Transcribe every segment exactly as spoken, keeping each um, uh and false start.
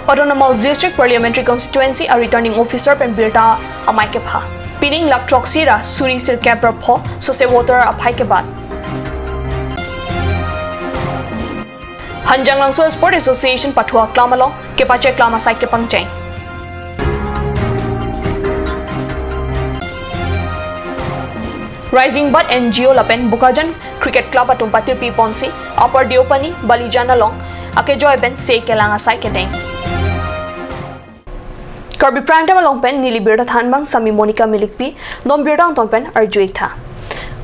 Autonomous District Parliamentary Constituency a Returning Officer pen birta amei kepha. Pining lak throksi ra suri sirkep ra pho sose voter aphai kebat. Hanjanglangso Sport Association pathu aklam along kepacheklam asai kepangcheng. Rising Bud N G O lapen Bokajan Cricket Club atum patirpi ponsi Upper Deopani Balijan along akejoi pen se kelang asai kedeng. Karbi Prime Time along pen neli birta thanbang Sami Monica Milikpi, non birta angton pen arju-ik tha.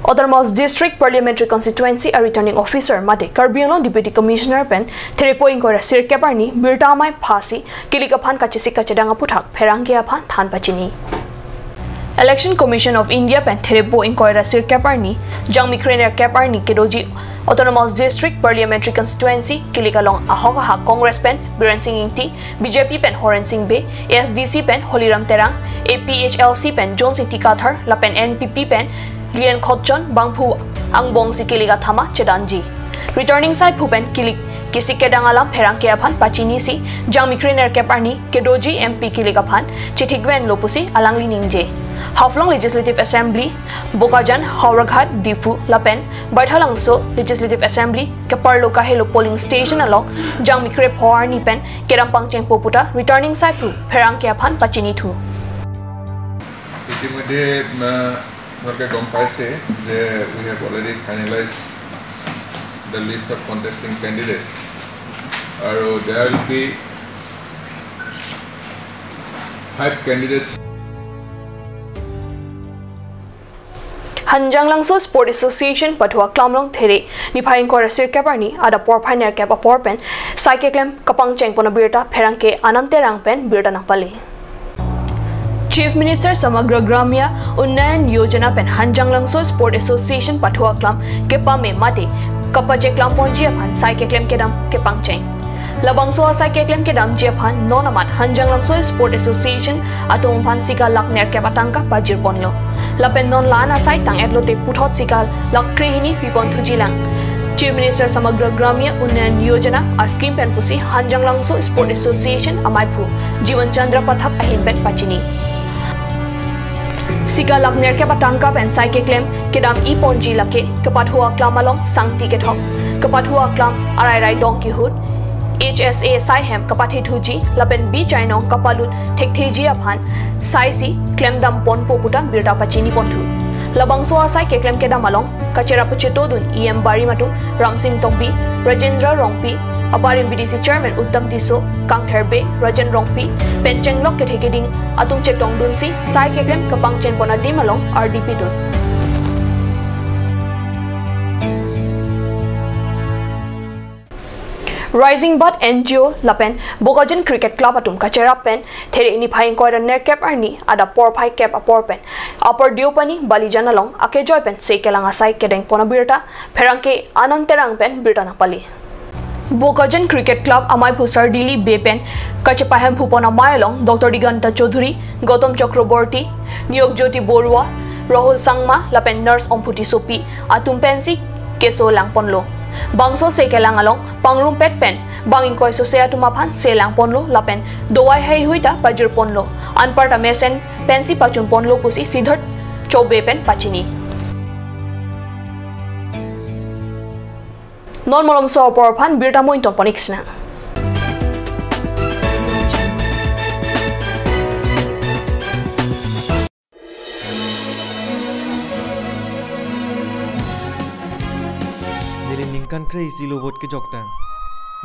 Autonomous District Parliamentary Constituency a Returning Officer mate Karbi Anglong Deputy Commissioner pen therepo ingkoi ra sirkep arni birta amei phasi kilik aphan kachesik kachedang aputhak pherangke aphan than pachini. Election Commission of India pen therepo ingkoi ra sirkep arni, jangmi krenerkep arni kedoji Autonomous District Parliamentary Constituency kilik along ahok ahak Congress pen Biren Singh Ingti, B J P pen Horen Sing Bey, A S D C pen Holiram Terang, A P H L C pen Jones Ingti Kathar lapen N P P pen Lienkhotchon bangphu angbongsi kilik athama chedanji. Returning saiphu pen kilik kesik kedang alam pherangke aphan pachinisi jangmi krenerkep arni kedoji M P kilik aphan chethikvenlo pusi alangli ningje. Haflong Legislative Assembly, Bokajan, Howraghat, Diphu lapen Baithalangso Legislative Assembly keparlo kahelo polling station along jangmi krepho arni pen kedam pangchengpo puta returning saiphu pherangke aphan pachini thu. ইতিমধ্যে, আহ, আপোনালোকে গম পাইছে যে we have already finalized the list of contesting candidates. আৰু there will be five candidates. Hanjanglangso Sport Association pathu aklam along there niphai ingkoi ra sirkep arni adap porphai nerkep apor pen sai keklem kapangcheng pon abirta pherangke Anand Terang pen birta nangpale. Chief Minister Samagra Gramya Unnayan Yojana pen Hanjanglangso Sport Association pathu aklam kepame mate kapacheklam ponji aphan sai keklem kedam kepangcheng. Labangso asai keklem kedamji aphan non amat Hanjanglangso Sport Association atum aphan sika lakh nerkep atangka pajir ponlo. Lapen non la-an asai tang-etlo te puthot sika lakh krehini pipon thuji lang. Chief Minister Samagra Gramya Unnayan Yojana a scheme pen pusi Hanjanglangso Sport Association amaiphu Jiwan Chandra Pathak ahin pen pachini. Sika lakh nerkep atangka pen sai keklem kedam-i ponji lake kepathu aklam along sangti kethok, kepathu aklam arairai dong kihut, H S A sai hem kapathe thuji lapen bi chainong kapalut thektheji aphan saisi klemdam ponpo puta birta pachini ponthu. Labangso asai keklem kedam along kacherap pachetodun E M barim atum Ramsing Tokbi, Rajendra Rongpi, abarim B D C Chairman Uttam Tisso, Kangther Bey, Rajen Rongpi pen chenglok kethe keding atum chetongdunsi sai keklem kapangcheng pon adim along ardi pidun. Rising Bud N G O lapen Bokajan Cricket Club atum kacherap pen there niphai ingkoi ra nerkep arni adap porphai kep apor pen Upper Deopani Balijan along akejoi pen se kelang asai kedeng pon abirta pherangke Anand Terang pen birta nangpale. Bokajan Cricket Club amaiphu Sardili Bey pen kachepahemphu pon amei along Doctor Diganta Choudhury, Gautam Chakraborty, Niyok Jyoti Borua, Rahul Sangma lapen Nurse Omphuti Sopi atum pensi keso lang ponlo. Bangso se kelang along pangrumpet pen bang ingkoi sose atum aphan se lang ponlo lapen dawai heihui ta pajir ponlo. Anparta mesen pensi pachun ponlo pusi Siddharth Choubey pen pachini. Non malomso apor aphan birta mo ington pon-ik sinang. Neli ningkan kre-isi lo vote kejok tang,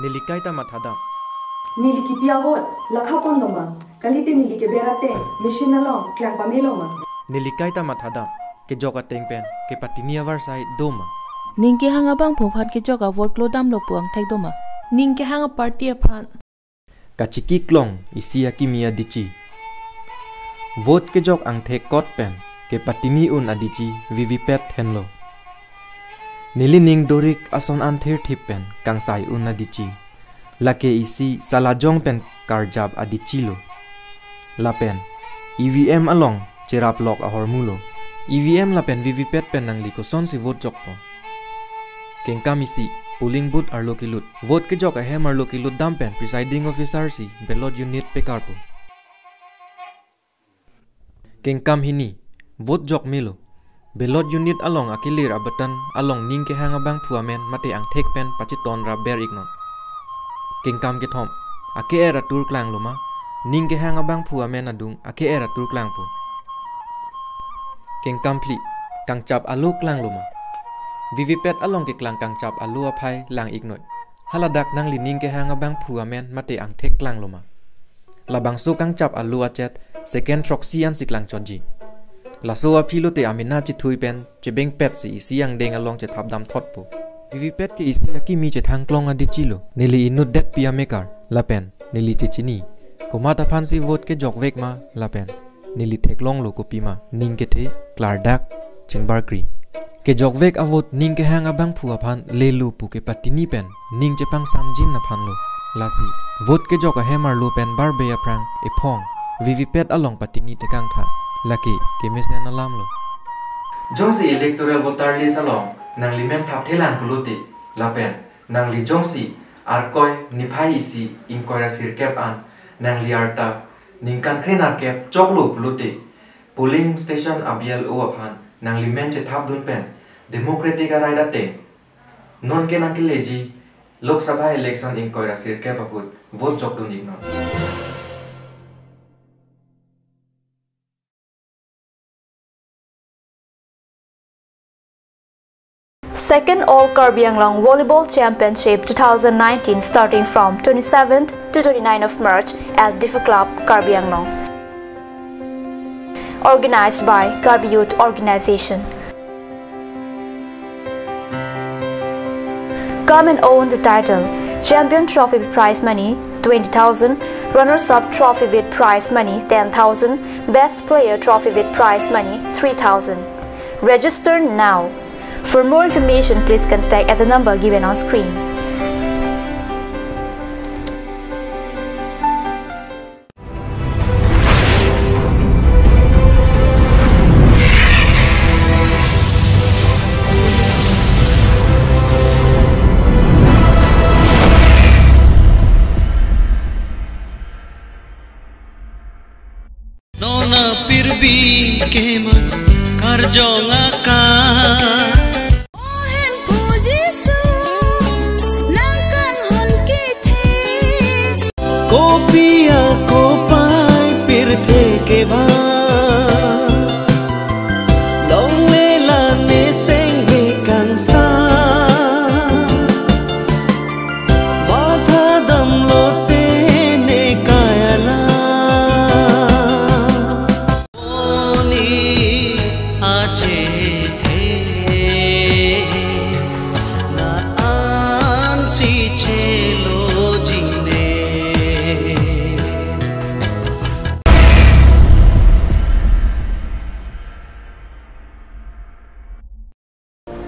neli kaita mathadam. Neli kipi a-vote lakha pon doma, kalite neli keber ateng machine along klang pamelo ma. Neli kaita mathadam, kejok ateng pen kepatini avarsai doma. Ning kehang abangphu aphan kejok a-vote klodamlo pu angthek doma. Ning kehang a-party aphan kachiki klong isi akimi adichi. Vote kejok angthek kot pen kepatini un adichi V V P A T henlo. Nelining dorik ason an thirthip pen kangsai un adichi. Lake isi salajong pen karjap adichi lo. Lapen E V M along cheraplok ahormu lo. E V M lapen V V P A T pen nangli kosonsi vote jokpo? Kengkam isi, polling booth arlo kelut. Vote kejok ahem arlo kelut dam pen presiding officer si ballot unit pekarpo. Kengkam hini, vote jok melo. Ballot unit along akelir a-button along ning kehang abangphu amen mate angthek pen pacheton rap ber iknon. Kengkam kethom, ake-er atur klanglo ma, ning kehang abangphu amen adung ake-er atur klangpo. Kengkam phli, kangchap alo klanglo ma. VVPAT along keklang kangchap alo aphai lang iknoi. Haladak nangli ning kehang abangphu amen mate angthek klanglo ma. Labangso kangchap alo achet second throksi ansi klangchotji. Laso aphi lote amena chethui pen chebengpet si isi angdeng along chethap damthotpo. VVPAT ke isi akimi chethang klong adit chilo. Neli inut detpi amekar lapen neli chechini. Komat aphansi vote kejokvek ma lapen neli theklonglo kopima ning kethe, klardak, chingbarkri. Kejokvek a-vote ning kehang abangphu aphan lelo pu kepatini pen ning chepangsamjin aphanlo. Lasi vote kejok ahem arlo pen barbe aphrang ephong VVPAT along patini tekangtha. Lake kemesen alamlo. Jongsi electoral voter list along nangli men thapthelang pulote lapen nangli jongsi Arkoi niphai isi ingkoi ra sirkep an nangli arta ningkan kre nerkep choklo pulote polling station a-BLO aphan nangli men chethapdun pen democratic a-right ateng nonke nangkeleji Lok Sabha election ingkoi ra sirkep ahut vote jokdun iknon. Second All Karbi Anglong Volleyball Championship two thousand nineteen, starting from twenty-seventh to twenty-ninth of March at Diphu Club, Karbi Anglong. Organized by Karbi Youth Organization. Come and own the title. Champion trophy with prize money twenty thousand, runners-up trophy with prize money ten thousand, best player trophy with prize money three thousand. Register now. For more information, please contact at the number given on screen. Nona pirbi kema karjong aka. O Hemphu Jisu, nang kanghon kethe. Kopi akopai pirthe kevang. Dong lela ne senghe kangsa. Matha damlote ne kaya la. Oni achethe na ansi chelo jingne.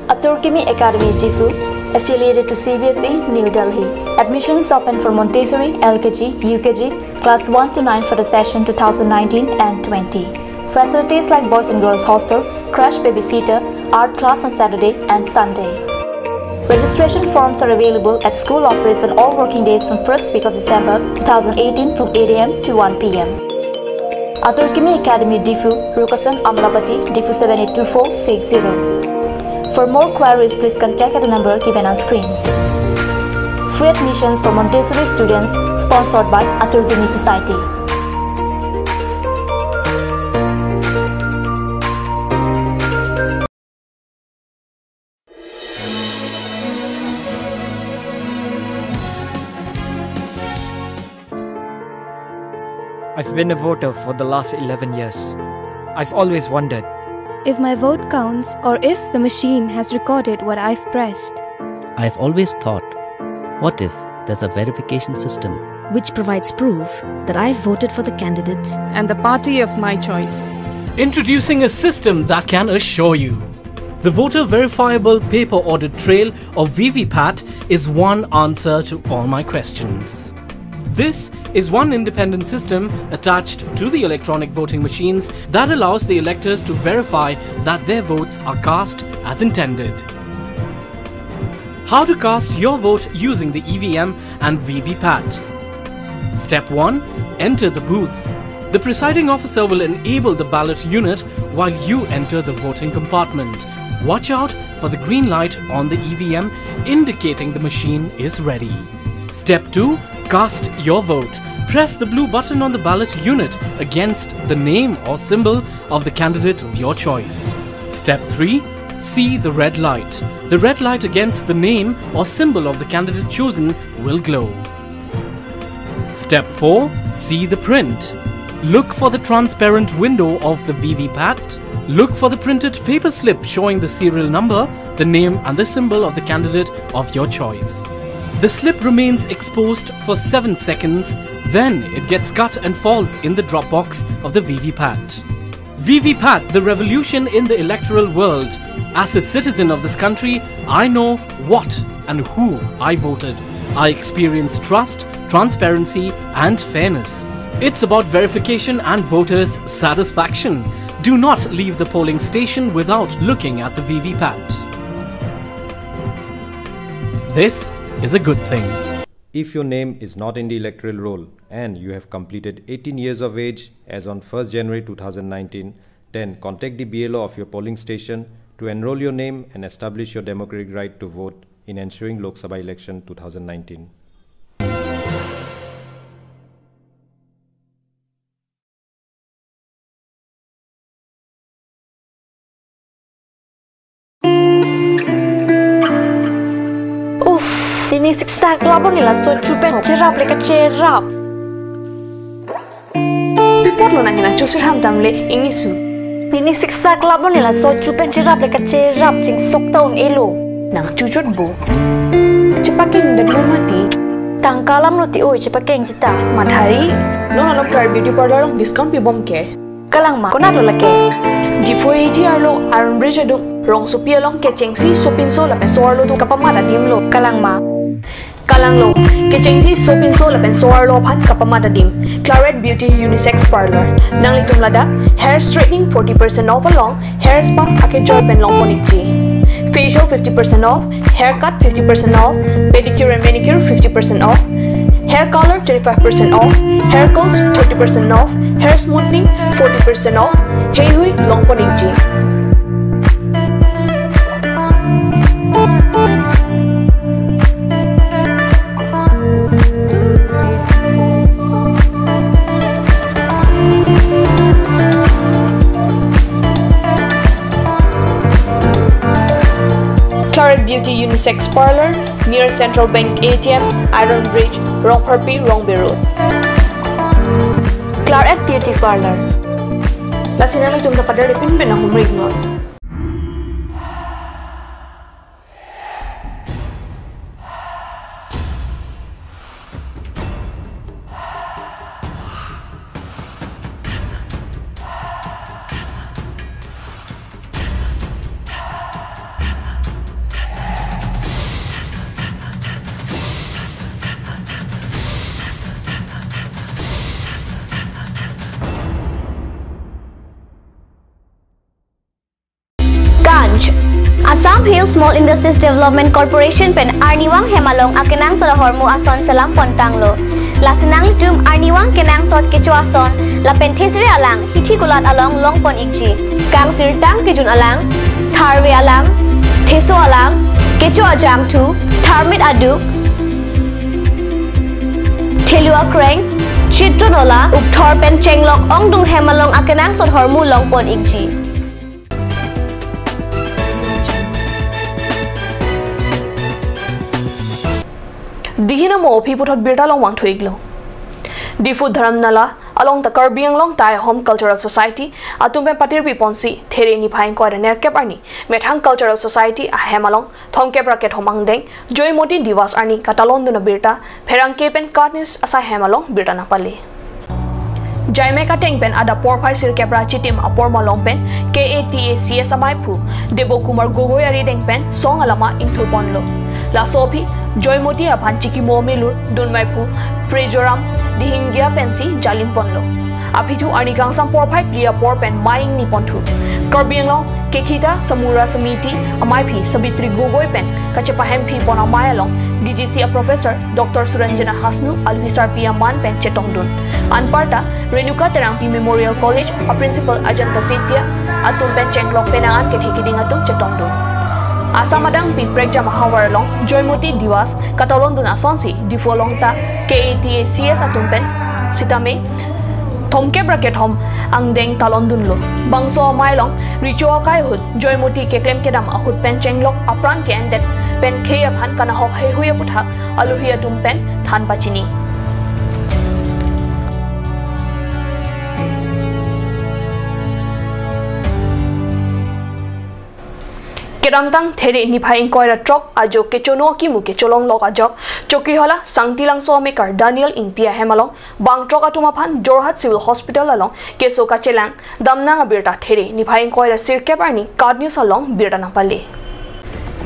Atur Kimi Academy Diphu, affiliated to C B S E, New Delhi. Admissions open for Montessori, L K G, U K G, class one to nine for the session two thousand nineteen and twenty. Facilities like boys and girls hostel, crash babysitter, art class on Saturday and Sunday. Registration forms are available at school office on all working days from first week of December two thousand eighteen from eight A M to one P M. Atur Kimi Academy Diphu, Rukasan Amlapati, Diphu seven eight two four six zero. For more queries, please contact at the number given on screen. Free admissions for Montessori students, sponsored by Atur Kimi Society. I've been a voter for the last eleven years. I've always wondered if my vote counts or if the machine has recorded what I've pressed. I've always thought, what if there's a verification system which provides proof that I've voted for the candidate and the party of my choice? Introducing a system that can assure you. The Voter Verifiable Paper Audit Trail, or V V PAT, is one answer to all my questions. This is one independent system attached to the electronic voting machines that allows the electors to verify that their votes are cast as intended. How to cast your vote using the E V M and V V P A T. Step one. Enter the booth. The presiding officer will enable the ballot unit while you enter the voting compartment. Watch out for the green light on the E V M indicating the machine is ready. Step two. Cast your vote. Press the blue button on the ballot unit against the name or symbol of the candidate of your choice. Step three. See the red light. The red light against the name or symbol of the candidate chosen will glow. Step four. See the print. Look for the transparent window of the V V P A T. Look for the printed paper slip showing the serial number, the name and the symbol of the candidate of your choice. The slip remains exposed for seven seconds, then it gets cut and falls in the drop box of the V V P A T. V V P A T, the revolution in the electoral world. As a citizen of this country, I know what and who I voted. I experience trust, transparency, and fairness. It's about verification and voters' satisfaction. Do not leave the polling station without looking at the V V P A T. This is a good thing. If your name is not in the electoral roll and you have completed eighteen years of age as on first January two thousand nineteen, then contact the B L O of your polling station to enroll your name and establish your democratic right to vote in ensuing Lok Sabha election two thousand nineteen. Uff, pini siksak labon nila so chupen cherap le kacherap. Pi apotlo nang nangchusir ham tam le ingnisu. Pini siksak labon nila so chupen cherap le kacherap chingsok ta un-elo. Nangchuchot bo. Chepakeng det lo mati. Tangka alam lo ti oi chepakeng chita. Mathari, non along Clarette Beauty Parlour along discount pibom ke. Kalang ma, konat lo lake? Diphu A T arlo Iron Bridge adung rongsopi along kechengsi sopinso lapen so-arlo atum kapamat adim lo. Kalang ma? Kalang lo, kechengsi sopinso lapen so-arlo aphan kapamat adim. Clarette Beauty Unisex Parlour. Nanglitum ladak hair straightening forty percent off along hair spa akejoi pen longpon ikji. Facial fifty percent off, haircut fifty percent off, pedicure and manicure fifty percent off, hair color twenty-five percent off, hair curls thirty percent off, hair smoothing forty percent off, heihui longpon ikji. Clarette Beauty Unisex Parlour, near Central Bank A T M, Iron Bridge, Rongpharpi, Rongbe Road. Clarette Beauty Parlour. Lasi nanglitum ta pader pinpen ahumrik non. Ganj. Assam Hill Small Industries Development Corporation pen arnivang hem along akenangsot ahormu ason selam pontanglo. Lasi nanglitum arnivang kenangsot kecho ason lapen thesere alang hithi kulat along longpon ikji. Kangsirtang kejun alang, tharve alang, theso alang, kecho ajangthu, tharmit aduk, thelu akreng, chitron ola, ukthor pen chenglok ongdung hem along akenangsot ahormu longpon ikji. Dihina mo aphi puthot birta along vangthu iklo. Diphu Dharamnala along ta Karbi Anglong Taihom Cultural Society atum pen patirpi ponsi there niphai ingkoi ra nerkep arni Methang Cultural Society ahem along thomkep ra kethom angdeng Joymoti Diwas arni katalon dun abirta pherangke pen KAT News asai hem along birta nangpale. Jaimek ateng pen adap porphai sirkep ra chitim apor malom pen K A T A C S amaiphu Debo Kumar Gogoi arideng pen song alama ingthur ponlo. Laso aphi Joymoti aphan chikimo milur dunmaiphu Prejoram Dihingdia pensi jalim ponlo. Aphi thu arni kangsam porphai phli apor pen mei ingni ponthu. Karbi Anglong Ekhita Samura Samiti amaiphi Sabitri Gogoi pen kachepahemphi pon amei along D G C a Professor Doctor Suranjana Hasnu alohi sarpi aman pen chetongdun. Anparta Renuka Terangpi Memorial College a Principal Ajanta Setia atum pen chenglok penang an kethe keding atum chetongdun. Assam adangpi prekjam ahavar along Joymoti Diwas katalondun asonsi Diphu along ta K A T A C S atum pen sitame thomkep ra kethom angdeng talondunlo. Bangso amei along recho akai ahut Joymoti keklem kedam ahut pen chenglok apran ke-endet pen khei aphan kanahok heihui aputhak alohi atum pen than pachini. Kedamtang There niphai ingkoi ra throk ajo kechono akimu kecholonglok ajok Chokihola Sangtilangso amekar Daniel Ingti ahem along bang throk atum aphan Jorhat Civil Hospital along keso kachelang damnang abirta There niphai ingkoi ra sirkep arni KAT News along birta nangpale.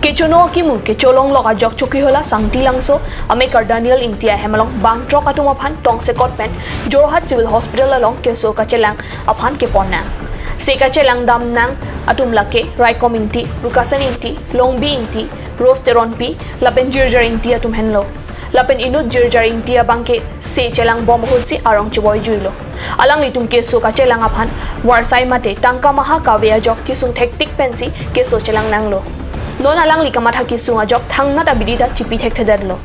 Kechono akimu kecholonglok ajok Chokihola Sangtilangso amekar Daniel Ingti ahem along bang throk atum aphan tongsekot pen Jorhat Civil Hospital along keso kachelang aphan keponnang. Se kachelang damnang atum lake Raikom Ingti, Rukasen Ingti, Longbi Ingti, Rose Teronpi lapen Jirjar Ingti atum henlo. Lapen inut Jirjar Ingti abangke se chelangbom ahutsi arong cheboi juilo. Alanglitum keso kachelang aphan varsai mate tangka maha kave ajok kesung thektik pensi keso chelangnanglo. Non alangli kamatha kesung ajok thangnat abidi ta chipi thekthedetlo.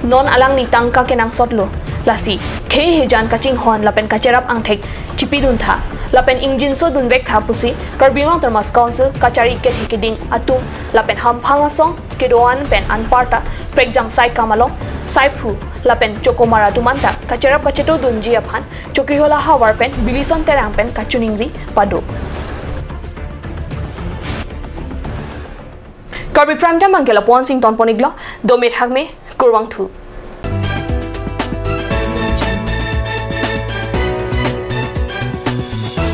Non alangli tangka kenangsotlo. Lasi khei hejan kachinghon lapen kacherap angthek chipiduntha lapen ingjinso dunvektha pusi Karbi Anglong Autonomous Council kachari kethe keding atum lapen hamphang asong kedo-an pen anparta prekjam saikam along saiphu lapen chokomar atum anta kacherap kachetodunji aphan Chokihola havar pen Bilison Terang pen kachiningri pado. Karbi Prime Time abangke lapu-ansi ingtonpon-iklo, dome thakme, kurvangthu.